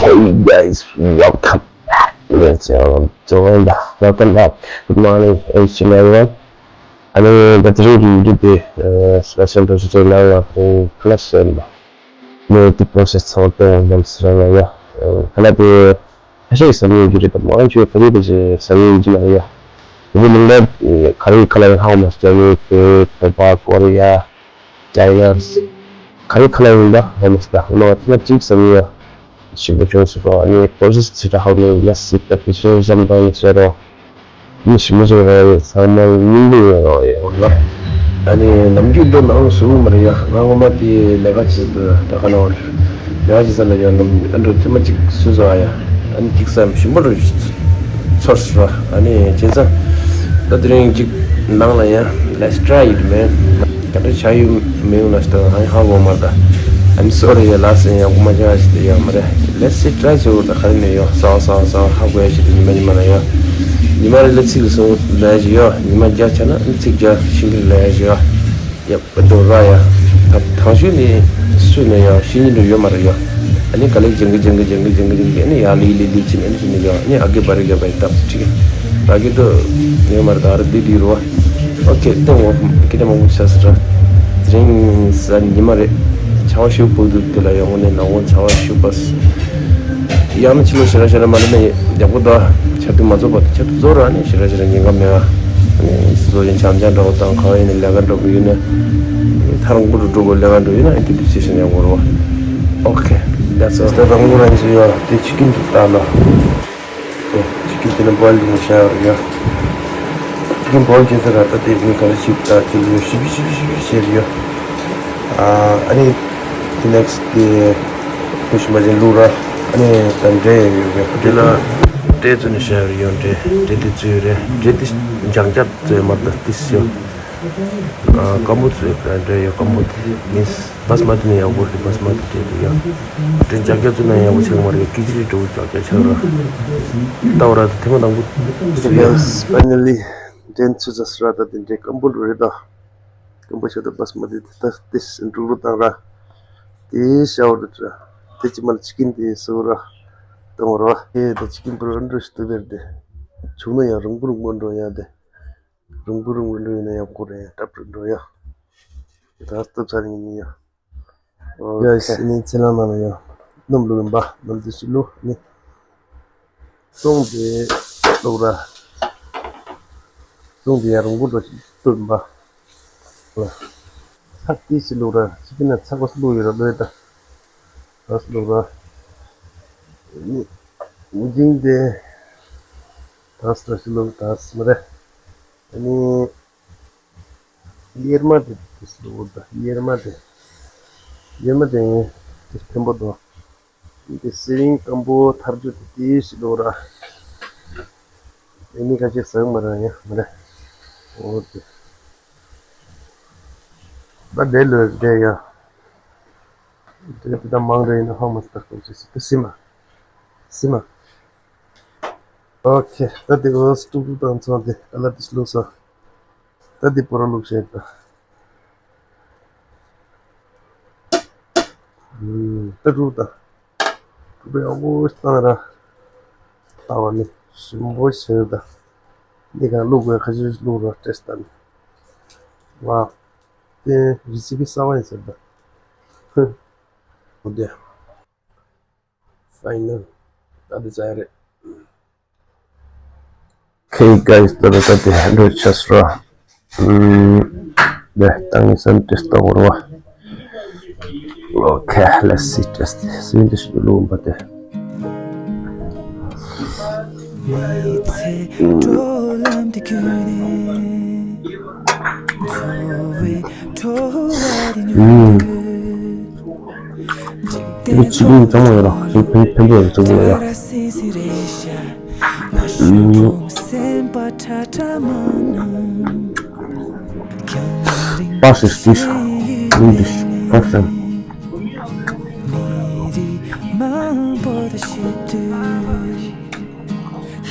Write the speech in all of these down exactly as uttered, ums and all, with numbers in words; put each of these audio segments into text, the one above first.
Hey guys, welcome back. Let's uh, join the welcome back. Good morning, each and everyone. ཨ་ནི་ད་དེ་རིང་གི་བི་ཌི་ཡོ་དེ་སི་པེ་ཤལ་ཊི་ཊི་ཊི་ཊི་ལ་ལ་ཁོང་ཁ་ལ་སེམས་པ་མོ་དེ་པོ་སེ་སི་ཚང་དེ་ལམ་སི་ར་ལ་ཡ་ཁ་ལ་དེ་ཁ་ཤས་ཀྱི་བསམ་ཡུལ་གྱི་རེད། ད་མང་ཆེ་བ་ཕ་གི་དེ་ཅི་བསམ་ཡུལ་གྱི་མ་རེད་ཡ། དེ་ནི་ལ་ཁ་རི་ཁ་ལ་ཡ་ཧ་མ་སི་ཡ་ཡོད་དེ་ཁོ་པ་ཀོ་རི་ཡ། ཅའི་ན། ག་རེ་ག་ལ་ཡིན་ད་ཧ་མ་སི་ད་ཧ་མ་ཐ་ན་གཅིག་བསམ་ཡ། ཞིབ་པོ་བྱུང་སོང་། ཨ་ནི་པོ་རོ་སེ་སི་ཅི་འདྲ་ཧ་གོ་ཡ་སྲིད་ད་དེ་ཚོ་བསམ་སྟངས་ཡིན་ཟེར་རོ། མི་ཞིབ་མོ་ཟེར་རོ་ཡ་ཚང་མ་སྙིང་པོ་ཡོད་རོ་ཡ་འོ་ན། ཨ་ནི་ནམ་རྒྱུན་ལོ་ནང་སུ་མ་རེད་ཡ། ང་ངོ་མ་དེ་ལས་ཀ་བྱེད་དུ་ད་ག་ན་བ་རེད། ལས་ཀ་བྱེད་ས་ལ་ཡ་ནམ་ཨ་འགྲོ་དེ་མ་གཅིག་སུ་ཟོ་ཨ་ཡ། ཨ་ནི་གཅིག་བསམ་ཞིབ་མོ་རུ་ཚོར་སོང་ར། ཨ་ནི་བྱས་ཙང་ད་དེ་རིང་གཅིག་ནང་ལ་ཡ། Let's try it, man. ག་འདྲ་ཆགས་ཡོད་མེད་ལ་ཞིག་ད་ཧ་ཧ་གོ་མ་རེད་ད། I'm sorry ཡ་ལགས་སེ་ཡ་གོ་མ་ཆགས་ཤིག་ད་ཡ་མ་རེད། Let's see try བྱེད་འོ་ད་ག་རེ་ནས་ཡོ་ས་བ་ས་བ་ས་བ་ཧ་གོ་ཡ་ཞིག་ད་ཉི་མ་ཉི་མ་ལ་ཡ། ཉི་མ་རེ་ལ་ཚིག་ལ་སོང་ལ་ཡ་ཞིག་ཡོ། ཉི་མ་བརྒྱ་ཆགས་ན་ཚིག་བརྒྱ་ཤིང་གི་ལ་ཡ་ཞིག་ཡོ། ཡ་པ་དོ་ར་ཡ། ད་དང་ཤོས་ནི་སུ་ནས་ཡ་ཤི་ཉིན་དུ་ཡོད་མ་རེད་ཡ། ཨ་ནི་ག་ལེ་ཇང་གི་ཇང་གི་ཇང་གི་ཇང་གི་ཇང་གི་ཨ་ནི་ཡ་ལི་ལི་ལི་ཅི་ནས་ཨ་ནི་ཅི་ནས་ཡ་ཨ་ནི་ཨ་གི་བ་རི་ག་བ་ཡི་ཏབ་ཅི་གི་ར་གི་དུ་ཡོད་མ་རེད། ད་ར་དི་དི་རུ་བ། ཨོ་ཁེ་ཏེ་འོ་ཁེ་ཏེ་མང་པོ་ཆགས་སི་ར། དེ་རིང་ས་ཉི་མ་རེད། ཆར་པ་ཞུ་པོ་འདུག་དེ་ལ་ཡང་ངོ་ནས་ནང་ངོ་ཆར་པ་ཞུ་པ་སི། ཡང་ན་ཕྱི་ལོ་ཞེ་དྲག་ཞེ་དྲག་མ་རེད་ན་ཡག་པོ་འདུག་ཆར་དུས་མ་རྫོགས་པ་དེ་ཆར་དུས་རྫོགས་ར་ནི་ཞེ་དྲག་ཞེ་དྲག་ཉེན་ཁ་མེད་ཨ། ཨ་ནི་སོ་ཡིན་བྱམས་བྱམས་འདྲ་བོ་དང་གང་ཡིན་ནི་ལས་ཀ་འདྲ་བོ་ཡིན་ན། ཐ་རང་པོ་རུ་འགྲོ་དགོས་ལས་ཀ་འགྲོ་ཡིན་ན་ཨ་ནི་དེ་དུས་ཚེ་ཞིང་ཡག་པོ་རེད་བ། ཨོ་ཁེ། That's all. ད་རང་ལུགས་རང་བཞིན་ཡོད་དེ་ཆི་ཀིན་དུ་བཏང་ན། དེ་ཆི་ཀིན་དེ་ནི་བོའིལ་དུ་བྱ་ཡོད་རེད་ཡ། ཆི་ཀིན་བོའིལ་བྱེད་ས་ར་ད་དེ་ནི་ག་རེ་ཞིབ་ད་ཅི་ལུས་ཞིབ་ཞིབ་ཞིབ་ཞིབ་བྱས་རེད་ཡ། ཨ་ནི་དེ་ནེག་སི་དེ་ཁུ་ཤི་མ་ཅན་ལུག་ར་ཨ་ནི་ད་འབྲས་ཡོད་རེད། དེ་ལ་འབྲས་བཙོས་ནས་བྱ་ཡོད་རེད་ཡ། འབྲས་འབྲས་དེ་བཙོས་ཡོད་རེད། འབྲས་དེ་འཇམ་འཇམ་བཙོས་མ་ད་དེ་སི་ཡོད། ཨ་སྐམ་པོ་བཙོས་ཡོད་པའི་འབྲས་ཡོད་སྐམ་པོ་དེ་ཡིན། བྷ་སི་མ་ཏི་ནས་ཡག་པོ་རེད། བྷ་སི་མ་ཏི་འབྲས་དེ་ཡ། འབྲས་འཇམ་འཇམ་བཙོས་ན་ཡག་པོ་ཆགས་མ་རེད། ཀི་ཅི་རི་འགྲོ་འཇམ་འཇམ་ཆགས་ར། ལྟ་བ་ར་དེ་མ་དང་པོ་བཙོས་ཡ། ཕའི་ནལ་ལི་འབྲས་ཚོས་ཚ་སི་ར། ད་དེ་འབྲས་སྐམ་པོ་རེད་ད། སྐམ་པོ་ཆགས་ད་བྷ་སི་མ་ཏི་དེ་ད་དེ་སི་འབྲུག་རུ་བཏང་ར། དེ་ཤ་བོ་རེད་ར། དེ་ཅི་མ་ལ་ཆི་ཀིན་དེ་སི་ར། གཏོང་ར། དེ་ད་ཆི་ཀིན་པུ་ར་འགྲོ་ཞིག་ཏུ་བེར་དེ། བྱུང་ན་ཡང་རིང་པོ་རིང་པོ་འགྲོ་ཡ་དེ། རིང་པོ་རིང་པོ་འགྲོ་ཡིན་ན་ཡག་པོ་རེད། ཡ་སྟབས་རེ་འགྲོ་ཡ། ད་སྟབས་ཚར་ཡིན་ཡ། ཡ་ཨོ་ཁེ། ཨ་ནི་ཚེ་ལང་ནང་ལ་ཡ། སྣུམ་བླུགས་ཡིན་པ། སྣུམ་དེ་ཞིག་བླུགས་ནི། སྟོང་དེ་བླུགས་ར། སྟོང་དེ་ཡ་རིང་པོ་འགྲོ་ཞིག་བླུགས་ཡིན་པ། ལ། ཚགས་དེ་ཞིག་བླུགས་ར། ཅི་ཕི་ན་ཚགས་པ་སུ་བླུགས་ཡོད་ར་བླུགས་ཡོད་ད། ད་སུ་བླུགས་ར། ནི། མི་འགྱིང་དེ། ད་སུ་ཞིག་བླུགས་ད་སུ་མ་རེད། ཨ་ནི། གཡེར་མ་དེ་དེ་སུ་འོ་ད་གཡེར་མ་དེ། གཡེར་མ་དེ་ངས་དེ་ཕན་པོ་འདུག་དེ་སེ་བིང་སྐམ་པོ་ཐར་རྒྱུ་དེ་དེ་ཞིག་འདུག་ར། ཨེ་མི་ཁ་ཤས་ཟ་གི་མ་རེད་ཡ་མ་རེད། འོ་དེ། ད་དེ་ལོས་དེ་ཡ། དེ་དེ་ད་མང་རེ་ཡིན་ན་ཧ་མ་སྟག་གོ་ཅི་སི་དེ་སི་མ། སི་མ། ཨོ་ཁེ། ད་དེ་འོ་སི་ཏུག་ཏུག་དང་ཚང་དེ་ཨ་ལ་དེ་སི་ལུགས་ས། ད་འདི་པོ་ར་བླུགས་བྱས་ད། ད་རུ་ད། རུ་པའི་ཨོ་བོ་བཏང་ར། ལྟ་བ་ནི་ཞིམ་པོ་བྱས་ད། འདི་ག་བླུགས་དགོས་ཁ་ཤས་བླུགས་ར་ཏེས་ད་ནི། ཝ། དེ་རི་སི་པི་གསར་བ་ཡིན་ཟེར་ད། ཧུ། འོ་དེ། Final. ད་འདི་ཚར་རེད། Okay, guys, ད་ད་ད་དེ་འགྲོ་ཆ་སོང་ར། ཨམ། དེ་ད་ངས་སེམས་ཏེ་ལྟ་བོར་བ། Okay, let's see, just see this little bit. ཨམ། དེ་ཕྱི་ལུགས་ཙམ་ཡོད་ར། ཕན་ཕན་ཕན་པོ་ཡོད་ར་ཙམ་ཡོད་ར། ཨུམ། Pass is this. In this person.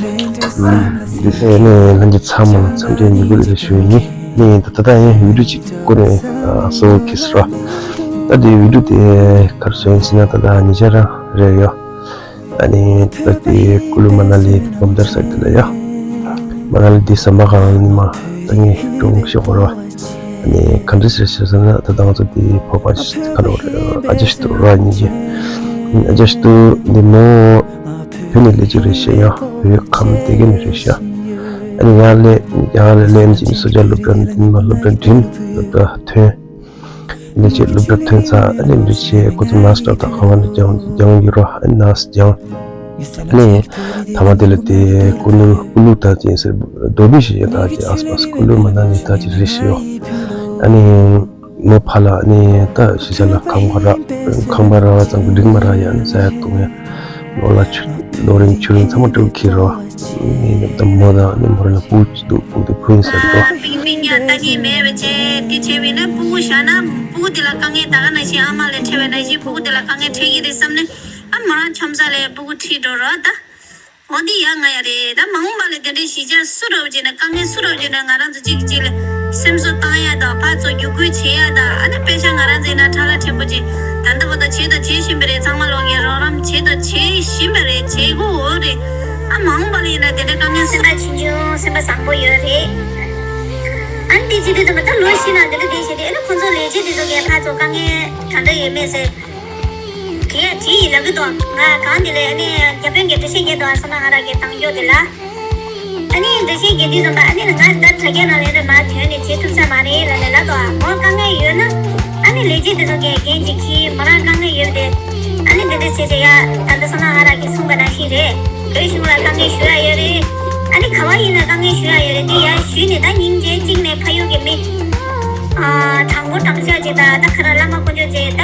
འདི་ནས་ལྷན་རྒྱས་ཚང་མ་འཚམས་འདྲི་ཡིན་པ་ལ་ཞུ་ཡིན། ནི་ད་ད་ད་ཡིན་བི་ཌིའོ་གཅིག་ཀུན་ནས་གསོ་བོ་ཁེ་སི་ར། ད་དེ་བི་ཌིའོ་དེ་གར་སོན་ཟིན་ན་ད་ད་ཉི་ཆ་རང་རེད་ཡོད། ཨ་ནི་ད་དེ་ཀུ་ལུ་མ་ན་ལི་སྦོམ་ཐེར་ས་དེ་ལ་ཡ། མ་ན་ལི་དེ་ཟམ་པ་སྒང་ནི་མ་ད་ངས་སྒྲུང་བཤད་དགོས་ར། ཨ་ནི་ག་འདྲ་ཟེར་ཟེར་ན་ད་ལྟ་ང་ཚོ་དེ་བོད་པ་ཞིག་ག་རེ་རེད། ཨ་ཅག་ཞིག་འདུག་ར་གཉིས་ཀྱི། ཨ་ཅག་ཞིག་འདུག་འདི་མོ་བོད་ནས་སླེབས་ཀྱི་རེད་ཤག་ཡ། བོད་ཁམས་དེ་ག་ནས་རེད་ཤག་ཨ་ནི་ཡར་སླེབས་ཡར་སླེབས་ཀྱི་སོ་ཇ་སློབ་གྲྭ་འདི་མ་སློབ་གྲྭ་འགྲིམ་སློབ་གྲྭ་ཐོན། ཨ་ནི་ཅིག་སློབ་གྲྭ་ཐོན་ཚར་ཨ་ནི་འདི་བྱས་ཁོ་ཚོ་ནར་སི་སྟབས་དང་ག་བ་ནས་སྦྱང་སྦྱང་ཡོད་རོ། ཨ་ནི་ནར་སི་སྦྱང་། ཨ་ནི་ཐ་མ་དེ་ལ་དེ་ཀུ་ལུ་ཀུ་ལུ་ད་ཅིག་ཟེར་རྡོ་སྦིས་ཞིག་ཡོད། ད་ཅིག་ཨས་པས་ཀུ་ལུ་མ་ན་ལི་ད་ཅིག་རེད་ཤག་ཡོ། ཨ་ནི་མོ་ཕ་ལ་ཨ་ནི་ད་ཤི་ས་ལ་ཁང་པ་ར་ཁང་པ་ར་བ་ཙམ་གྱི་འགྲིག་མ་ར་ཡ། ཨ་ནི་ཟ་ཡ་བཏུང་ཡ་ལོ་ལ་ཆུ་ལོ་རིང་ཆུ་རིང་ཚང་མ་སྤྲོད་ཁྱེར་རོ། ཨ་ནི་ད་མོ་དང་ཨ་ནི་མོ་ར་ལ་སྤུ་གུ་ཅིག་འདུག་སྤུ་གུ་དེ་ཕུ་ཡིན་ཟེར་རོ། པིང་པིང་ཡ་ལྟ་ཉེས་མེད་པ་བྱས་དེ་བྱས་པས་ན་སྤུ་གུ་བཞག་ན་སྤུ་གུ་དེ་ལ་དཀའ་ངལ་ད་ག་ནང་བཞིན་ཨ་མ་ལས་འཕྲད་པའི་ནང་བཞིན་སྤུ་གུ་དེ་ལ་དཀའ་ངལ་འཕྲད་ཀྱི་རེད་བསམ་ནས་ཨ་མོ་རང་འཆམ་ས་ལས་སྤུ་གུ་ཁྲིད་འགྲོ་རོགས་ད། འོ་འདི་ཡ་ང་ཡ་རེད་ད། མ་འོངས་པ་ལ་དེ་འདྲའི་གཞིས་ཆགས་སུ་འགྲོ་བྱས་ན་དཀའ་ངལ་སུ་འགྲོ་བྱས་ན་ང་རང་ཚོ་གཅིག་གིས་གཅིག་ལ་སེམས་གསོ་བཏང་ཡ་དང་ཕར་ཚུར་བརྒྱུད་སྐུལ་བྱེད་ཡ་དང་ཨ་ནི་དཔེ་ཆ་ང་རང་ཚོའི་ནང་ཁྲ་ལ་ཁྲེ་པོ་ཅིག་ད་ལྟ་བར་དུ་བྱས་དང་བྱེད་བཞིན་པ་རེད། ཚང་མ་ལོག་གིས་རོགས་རམ་བྱས་དང་བྱེད་བཞིན་པ་རེད། བྱེད་དགོས་འོ་རེད། ཨ་མ་འོངས་པ་ལ་ཡིན་ན་དེ་འདྲའི་དཀའ་ངལ་སེམས་པ་ཆུང་ཆུང་སེམས་པ་བཟང་པོ་ཡོད་རེད། ཨ་ནི་དེ་བྱེད་དུས་ད་ལོ་བཞི་ནང་དེ་འདྲ་དེ་བྱེད་དུས་ཨ་ནི་ཁོང་ཚོ་ལས་བྱེད་དེ་ཚོ་གིས་ཕར་ཚུར་དཀའ་ངལ་ག་འདྲ་ཡོད་མེད་ཟེར། དེ་ཡང་དེ་ཡིན་ལབ་ཀྱི་འདུག་ང་གང་དེ་ལས་ཨ་ནི་རྒྱ་དཔོན་གྱི་འགྲེལ་བཤད་རྒྱག་འདུག་ཨ་སོ་ན་ང་རང་གི་གཏམ་རྒྱུད་དེ་ལ། ཨ་ནི་འགྲེལ་བཤད་རྒྱག་དུས་ཙམ་པ་ཨ་ནི་ང་ད་དྲ་རྒྱ་ནང་ལ་ཡོད་ན་མ་ཐོན་ནས་བྱེད་ཐུབ་ས་མ་རེད་ལབ་ནས་ལབ་འདུག་ཨ་མོ་དཀའ་ངལ་ཡོད་ན་ཨ་ནི་ལས་བྱེད་དེ་ཚོ་གིས་འགན་ཅིག་འཁྱེར། མོ་རང་དཀའ་ངལ་ཡོད་དེ་ཨ་ནི་འདི་འདྲ་བྱས་བྱས་ཡ་ད་ལྟ་སོ་ན་ང་རང་གིས་གསུངས་པ་ནང་བཞིན་རེད། བོད་གཞུང་ལ་དཀའ་ངལ་ཞུ་ཡ་ཡོད་རེད། ཨ་ནི་ག་བ་ཡིན་ན་དཀའ་ངལ་ཞུ་ཡ་ཡོད་རེད། དེ་ཡ་ཞུས་ནས་ད་སྙིང་རྗེ་གཅིག་ནས་ཕ་ཡུལ་གྱི་མི་ཨ་དྲང་པོ་དྲང་བཞག་ཅིག་ད་ད་ག་ར་བླ་མ་དཀོན་མཆོག་ཅིག་ད།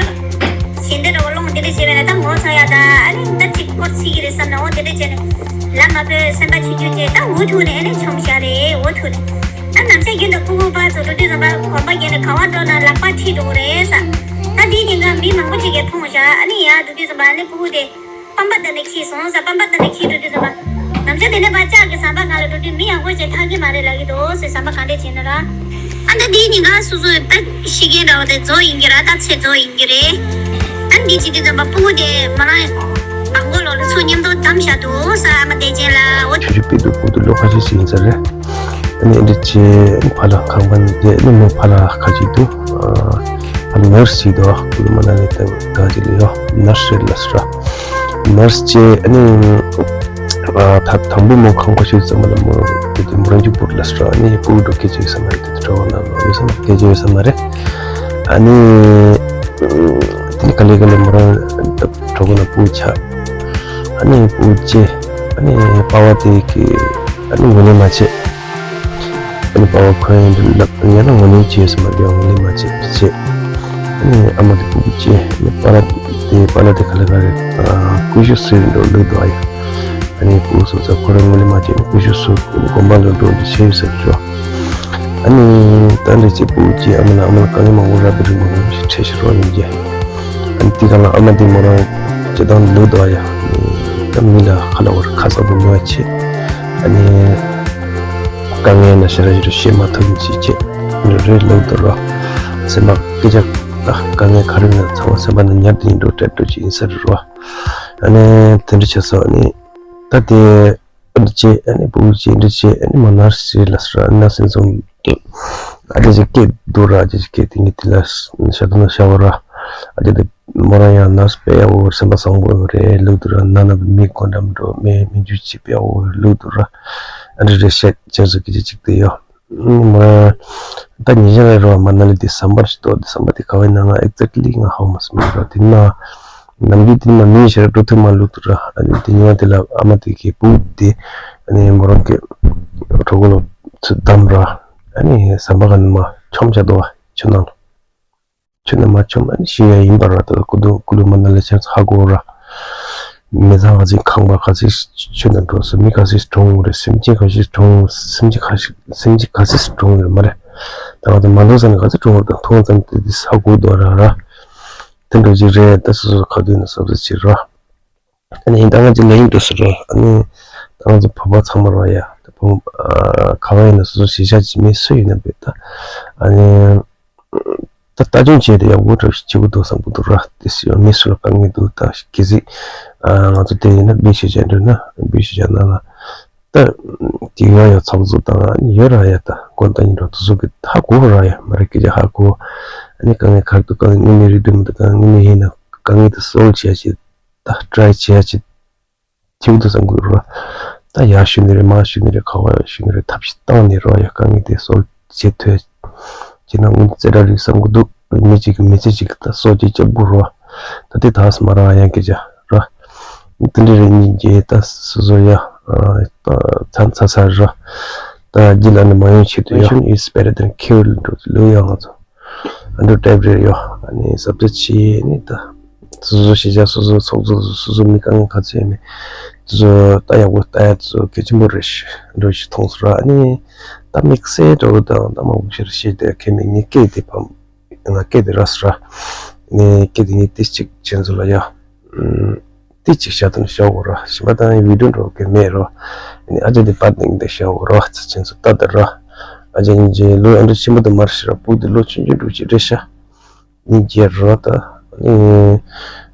ཞལ་འདེབས་འདྲ་བོ་སློང་དེ་འདྲ་བྱས་པས་ན་ད་ངོ་ཚ་ཡ་ད་ཨ་ནི་ད་ཅིག་སྐོར་ཚིག་གི་རེད་བསམ་ན་འོ་དེ་འདྲ་བྱས་ནས་ལ་མ་བོས་སེམས་པ་ཆུང་ཆུང་བྱས་ད་འུ་ཐུག་ནས་ཨ་ནི་འཆམ་བཞག་རེད། འུ་ཐུག་ནས་ཨ་ནམ་ཞག་རྒྱུན་དུ་ཕྲུ་གུ་ཕར་ཚུར་འགྲོ་དུས་ཙམ་པ་གོམ་པ་བརྒྱབ་ནས་ག་བ་འགྲོ་ན་ལག་པ་ཁྲིད་འགྲོ་གི་རེད་ས། ད་དེའི་སྟེང་ཁ་མི་མང་པོ་ཅིག་གིས་མཐོང་བཞག་ཨ་ནི་ཡར་འགྲོ་དུས་ཙམ་པ་ཨ་ནི་ཕྲུ་གུ་དེ་པམ་པ་བཏབ་ནས་འཁྱེར་སོང་ས། པམ་པ་བཏབ་ནས་འཁྱེར་འགྲོ་དུས་ཙམ་པ་ནམ་ཞག་དེ་ནས་ཕར་ལྕགས་ཀྱི་ཟམ་པ་སྒང་ལ་འགྲོ་དུས་མི་ཡག་པོ་ཅིག་ཐག་གི་མ་རེད་ལབ་ཀྱི་འདུག་ཟེར་ཟམ་པ་གང་འདྲ་བྱས་ན་ར། ཨ་ད་དེའི་ཉིན་ཀ་སོ་སོའི་ད་ཤི་རྐྱེན་འདྲ་བོ་དེ་རྫོགས་ཡིན་གྱི་ར། ད་ཚེ་རྫོགས་ཡིན་གྱི་རེད། ཨ་འདི་བྱེད་དུས་ཙམ་པ་ཕྲུ་གུ་དེ་མོ་རང་མདང་དགོང་ལོགས་ལ་ཚུར་མཉམ་དུ་བདམས་བཞག་འདུག་ས། ཨ་མ་བདེ་ཆེན་ལ་འོ། ཆུ་ཆུ་དཔེ་འདུག་ཕྲུ་གུ་དེ་ལོ་ཁ་ཤས་ཤིག་ཡིན་ས་རེད། ཨ་ནི་ཨ་འདྲ་བྱས་ཨ་ནི་ཕ་ལ་ཁང་པ་ནས་བསྡད། ཨ་ནི་མོ་ཕ་ལ་ཁ་ཅིག་འདུག་ཨ་ནི་ནར་སི་ཞིག་འདུག་ཨ་ཀུ་ལུ་མ་ན་ལི་ད་ད་ཅིག་ལ་ཡོད་ནར་སི་རེད་ལབ་ས་ར། ནར་སི་བྱས་ཨ་ནི། ཨ་ད་དང་པོ་མོ་ཁང་པ་ཤོད་ཙམ་པ་ལ་མོ་དེ་མོ་རང་གཅིག་པུར་ལ་སོ། ཨ་ནི་ཕྲུ་གུ་འགྲོ་སྐད་ཆ་ཡོད་ས་མ་རེད། དེ་གྲོད་ཁོག་ནང་ལོགས་ཡོད་ས་མ་རེད། སྐད་ཆ་ཡོད་ས་མ་རེད། ཨ་ནི་དེ་ནི་ག་ལེ་ག་ལེ་མོ་རང་གྲོད་ཁོག་ནང་ཕྲུ་གུ་ཆགས། ཨ་ནི་ཕྲུ་གུ་སྐྱེས། ཨ་ནི་པ་ཕ་དེ་གིས་ཨ་ནི་ངོས་ལེན་མ་བྱས། ཨ་ནི་པ་ཕ་ཁོ་ཡིན་འདྲ་ལབ་ཡང་ན་ངོས་ལེན་བྱས་ཡོད་ས་མ་རེད། ཡང་ངོས་ལེན་མ་བྱས་བྱས། ཨ་ནི་ཨ་མ་དེ་ཕྲུ་གུ་སྐྱེས། ཨ་ནི་པ་ཕ་དེ་པ་ཕ་དེ་ག་ལེ་ག་ལེ་ཀུ་ཤུ་བཟོས་འགྲོ་ལུགས་འདུག་ཨ་ཡ། ཨ་ནི་ཕྲུ་གུ་སོ་སོ་ཁོ་རང་ངོས་ལེན་མ་བྱས་ནས་ཀུ་ཤུ་བཟོས་དགོན་པ་ལ་འགྲོ་འདི་བྱས་ཡོད་ས་རེད་རོ། ཨ་ནི་ད་འདྲ་བྱས་ཕྲུ་གུ་སྐྱེས། ཨ་མ་ལ་ཨ་མ་ལ་དཀའ་ངལ་མང་པོ་རག་པའི་རིང་མོ་རང་ཞིག་ཁྲལ་ཞིག་རོགས་ཡིན་གྱི། ཨ་ནི་དེ་ག་ལ་ཨ་མ་དེ་མོ་རང་སྤྱིར་བཏང་ལུགས་འདུག་ཨ་ཡ། ད་མི་ལ་ཁ་ལ་བར་ཁ་གསལ་པོ་མེད་པ་བྱས། ཨ་ནི་དཀའ་ངལ་ན་ཞེ་ར་ཞེ་ར་བཤད་མ་ཐུབ་མཁན་ཅིག་བྱས། འདི་རེད་ལུགས་འདུག་རོ། སེམས་པ་སྐད་ཆ་ད་དཀའ་ངལ་ག་རེ་ཡིན་ན་ཚང་མ་སེམས་པ་ནང་ཉར་ཏེ་ཡིན་འགྲོ་སྤྲད་འགྲོ་ཅིག་ཡིན་ས་རེད་རོ། ཨ་ནི་དེ་འདྲ་བྱས་སོང་། ཨ་ནི་ད་དེ། ཨ་འདྲ་བྱས་ཨ་ནི་ཕྲུ་གུ་སྐྱེས། འདི་འདྲ་བྱས་ཨ་ནི་མོ་ནར་སི་ལ་སོ་ར། ནར་སི་ཚོ་ཨ་འདྲ་བྱས་སྐད་འདུག་ར། ཨ་འདྲ་བྱས་སྐད་དེ་ངས་དེ་ལ་ཤ་དུ་ན་ཤ་བ་ར། ཨ་འདྲ་དེ་མོ་རང་ཡང་ནར་སི་དཔེ་ཡག་པོ་སེམས་པ་བཟང་པོ་རེད་ལུགས་འདུག་ར། ན་ན་བའི་མི་སྒོ་འགྲམ་འགྲོ་མི་མི་འཇུ་བྱེད་དཔེ་ཡག་པོ་ལུགས་འདུག་ར། ཨ་འདྲ་རེད་ཤག་ཅན་སུ་སྐད་ཆ་གཅིག་དེ་ཡོད། མོ་རང་ད་ཉེ་ཆར་རེད་རོ། མ་ན་ལི་དེ་ཟམ་པ་ཞིག་འདུག་དེ་ཟམ་པ་དེ་ག་བ་ཡིན་ན་ང་ཨེག་ཛེག་ལི་ང་ཧ་གོ་མ་སོང་ར། དེ་ན། ནམ་རྒྱུན་དེ་ནི་མ་མི་ཞེ་དྲག་འགྲོ་ཐུབ་མ་ལུགས་འདུག་ར། ཨ་ནི་དེ་ཉི་མ་དེ་ལ་ཨ་མ་དེ་གི་ཕྲུ་གུ་དེ་ཨ་ནི་མོ་རང་གི་གྲོད་ཁོག་ལ་ཚུར་བསྡམས་ར། ཨ་ནི་ཟམ་པ་ག་ནས་མར་མཆོངས་བཞག་འདུག་པ། ཆུ་ནང་ལ། ཆུ་ནང་མར་མཆོངས། ཨ་ནི་ཤི་ཡ་ཡིན་པ་ར། ད་ཀུ་ལུ་ཀུ་ལུ་མ་ན་ལི་ཆ་ཧ་གོ་ར། མི་ཚང་ག་ཚོད་ཁང་པ་ག་ཚོད་ཆུ་ནང་འགྲོ་སོང་། མི་ག་ཚོད་གྲོངས་རེད། སེམས་ཅན་ག་ཚོད་གྲོངས། སེམས་ཅན་ག་ཚོད་སེམས་ཅན་ག་ཚོད་གྲོངས་ཡོད་མ་རེད། ད་ང་ཚོ་མ་མཐོང་ས་ནས་ག་ཚོད་གྲོངས་རེད། ད་མཐོང་ཙམ་དེ་དེ་ཧ་གོ་འདུག་ར་ར། དེ་འདྲ་ཅིག་རེད། ད་སོ་སོ་ཁ་ཐུག་ནས་སོ་སོ་བྱེད་རོགས། ཨ་ནི་ད་ང་ཚོ་ལས་ཡིན་འགྲོ་སོ་རོགས། ཨ་ནི་ད་ང་ཚོ་བོད་པ་ཚང་མ་རོགས་ཡ། ད་བོད་ཨ་ག་བ་ཡིན་ན་སོ་སོ་གཞིས་ཆགས་ཀྱི་མི་སུ་ཡིན་ན་བོད་ད་ཨ་ནི་ ད་ལྟ་སྐྱོང་བྱས་ཏེ་ཡག་པོ་འགྲོ་ཞིག་བྱེད་དགོས་འདུག་བསམ་གི་འདུག་ར། དེ་སུ་ཡང་མི་སུ་ལ་དཀའ་ངལ་འདུག་ད་གལ་སྲིད་ང་ཚོ་དེ་ཡིན་ན་སྦི་ཤི་བྱས་འགྲོ་ན་སྦི་ཤི་བྱས་ན་ལ། ད་དེ་ཡོད་ཡ་ཚོགས་གཙོ་དང་ཡོད་ར་ཡ། ད་དགོན་བདག་ཡིན་འགྲོ་དུ་སུ་གི་ཧ་གོ་ར་ཡ་མ་རེད་སྐད་ཆ་ཧ་གོ། ཨ་ནི་དཀའ་ངལ་ག་རེ་འདུག་དཀའ་ངལ་དངོས་གནས་རེད་འདུག་མི་འདུག་དཀའ་ངལ་དངོས་གནས་ཡིན་ན་དཀའ་ངལ་དེ་སོལ་བྱས་བྱས་ད་ཊ་རའི་བྱས་བྱས། ཐིའུ་དུ་བསམ་གི་རོ། ད་ཡར་ཞུ་ནི་རེད་མར་ཞུ་ནི་རེད་ག་བ་ཞུ་ནི་རེད་ཐབས་ཤེས་བཏང་ནི་རོ། ཡ་དཀའ་ངལ་དེ་སོལ་བྱེད་ཐུབ་ཀྱི་ན་དངུལ་རྩེ་གྲ་རེད་བསམ་གི་འདུག་མི་གཅིག་གི་མི་ཚེ་གཅིག་ད་སོ་གཅིག་སྐྱབས་དགོས་རོ། ད་དེ་དག་སི་མ་རང་ཡང་སྐད་ཆ་རོ། དེ་འདྲ་རེད་ཉིན་རྗེས་ད་སོ་སོ་ཡ་ཚ་ཚ་ཚ་རོ། ད་རྒྱུ་ལ་ནི་མ་ཡོང་ཆེད་དུ་ཡོང་ཡིས་སྤེ་ར་དེ་ཁེ་བོ་ལ་འགྲོ་ལོས་ཡོང་ང་ཚོ། ཨ་འདྲ་ཊའིབ་རེ་ཡོད། ཨ་ནི་ཟབ་རྒྱ་ཆེ་ནི་ད། སོ་སོ་གཞིས་ཆགས་སོ་སོ་ཚོགས་གཙོ་སོ་སོ་མི་དཀའ་ངལ་ག་ཚོད་ཡོད་མེད། དེ་ཚོ་ད་ཡག་པོ་ལྟ་ཡ་དེ་ཚོ་གལ་ཆེན་པོ་རེད་ཤག་འགྲོ་ཞིག་མཐོང་སོང་ར། ཨ་ནི་ད་དམིགས་བསལ་འགྲོ་དང་ད་མང་པོ་ཞིག་བཤད་དེ་ཁེ་མེད་ངས་སྐད་དེ་ཕམ། ང་སྐད་དེ་ར་སོ་ར། ནི་སྐད་དེ་ངས་ཏི་གཅིག་ཅན་ཚོ་ལ་ཡ། ཏི་གཅིག་བཤད་དང་བཤད་འོ་ར་ཞིམ་པ་དང་བི་ཌིའོ་འགྲོ་གི་མེད་ར། ཨ་ནི་ཨ་ཅག་དེ་པར་ནང་དེ་བཤད་འོ་ར་ཚ་ཅན་ཚོ་ལྟ་དེ་ར། ཨ་ཅག་ཉིན་རྗེས་ལོ་ཨ་འདྲ་ཆེན་པོ་དུ་མར་ཤི་ར་སྤུག་དེ་ལོ་ཆུང་ཆུང་འགྲོ་ཅིག་རེད་ཤག་ཉིན་རྗེས་རོ་ད། ཨ་ནི་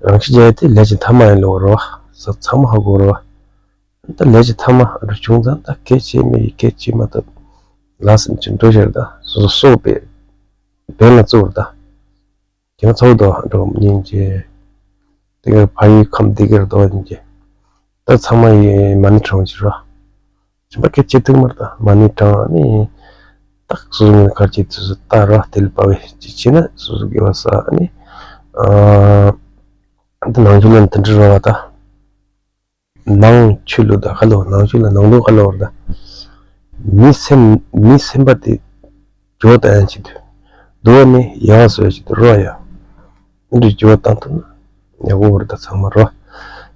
རང་ཤི་རྒྱག་དེ་ལས་ཀྱི་མཐའ་མ་ཡིན་ལོ་རོ། ས་ཚང་མ་ཧ་གོ་རོ། ད་ལས་ཀྱི་མཐའ་མ་འགྲོ་བྱུང་ཙང་ད་གལ་ཆེ་མེད་ཡི་གལ་ཆེ་མ་ཐུབ། ལ་སེམས་ཀྱི་འགྲོ་ཤར་ད་སོ་སོ་སོག་པའི་བེན་ལ་བཙུགས་ར་ད། དེ་ཚོགས་དོ་འགྲོ་ཉིན་རྗེས། དེ་གར་ཕ་ཡུལ་ཁམས་དེ་གར་དོ་ཉིན་རྗེས། ད་ཚང་མ་ཡི་མ་ཎི་བགྲང་ཅི་རོ། ཞིམ་པ་སྐད་ཆ་ཐུག་མར་ད་མ་ཎི་བགྲང་ནི། ཏག་སོ་སོ་ངོས་གར་གྱི་དུས་སུ་ལྟ་ར་དེ་ལ་པ་བས་ཅི་བྱས་ན་སོ་སོ་དགེ་བ་བསགས་ནི། ཨ་འདི་ནང་ཆུ་ལ་དེ་འདྲི་རོ་བ་ད། ནང་ཆུ་ལུ་ད་ཁ་ལོ་ནང་ཆུ་ལ་ནང་ལུ་ཁ་ལོ་བར་ད། མི་སེམས་མི་སེམས་པ་དེ་འཇོག་ད་ཡང་ཅི་དུས། འདུག་ནི་ཡ་བ་སོ་ཅི་དུ་རོ་ཡ། འདི་འདྲ་འགྱུར་བ་བཏང་ཐུབ་ན་ཡག་པོ་བར་ད་ཚང་མ་རོ།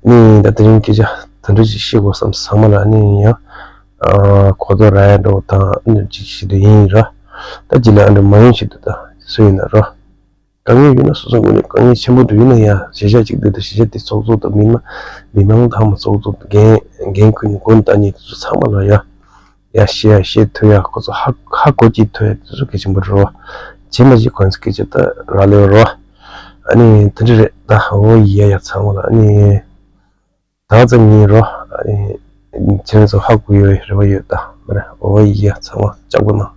ནི་ད་དེ་རིང་སྐད་ཆ་ད་འདྲ་ཅིག་བཤད་དགོས་བསམ་ཚང་མ་ལ་ནི་ཡང་ཨ་གོ་ཐོས་ར་ཡ་འགྲོ་དང་འདི་འདྲ་ཅིག་ཞིག་ཏུ་ཡིན་ར། ད་ཅི་ལ་ཨ་འདྲ་མ་ཡོང་ཞིག་ཏུ་ད་སུ་ཡིན་ན་རོ། དཀའ་ངལ་ཡོད་ན་སོ་སོ་ངོས་ནས་དཀའ་ངལ་ཆེན་པོ་འདྲ་ཡོད་ན་ཡང་གཞིས་ཆགས་གཅིག་སྡོད་དུ་གཞིས་ཆགས་དེ་ཚོགས་གཙོ་དང་མི་མང་མི་མང་ཚང་མ་ཚོགས་གཙོ་དང་འགན་འགན་ཁུར་ནས་མགོ་བཏགས་ནས་དེ་ཚོ་ཚང་མ་ལ་ཡ། ཡ་ཤེས་ཡ་ཤེས་ཐུབ་ཡ་ཁོ་ཚོ་ཧ་ཧ་གོ་ཅིག་ཐུབ་ཡ་དེ་ཚོ་གལ་ཆེན་པོ་རེད་བ། བྱེད་མ་བྱེད་ཁོ་ཚོ་སྐད་ཆ་ད་རག་ལས་རོ། ཨ་ནི་དེ་འདྲ་རེད་ད་འོ་ཡ་ཡ་ཚང་མ་ལ་ཨ་ནི་ད་ཙམ་ཡིན་རོ། ཨ་ནི་ཁྱེད་ཚོ་ཧ་གོ་ཡོད་རེ་བ་ཡོད་ད་མ་རེད་འོ་ཡ་ཚང་མ་ལྕགས་པོ་གནང་།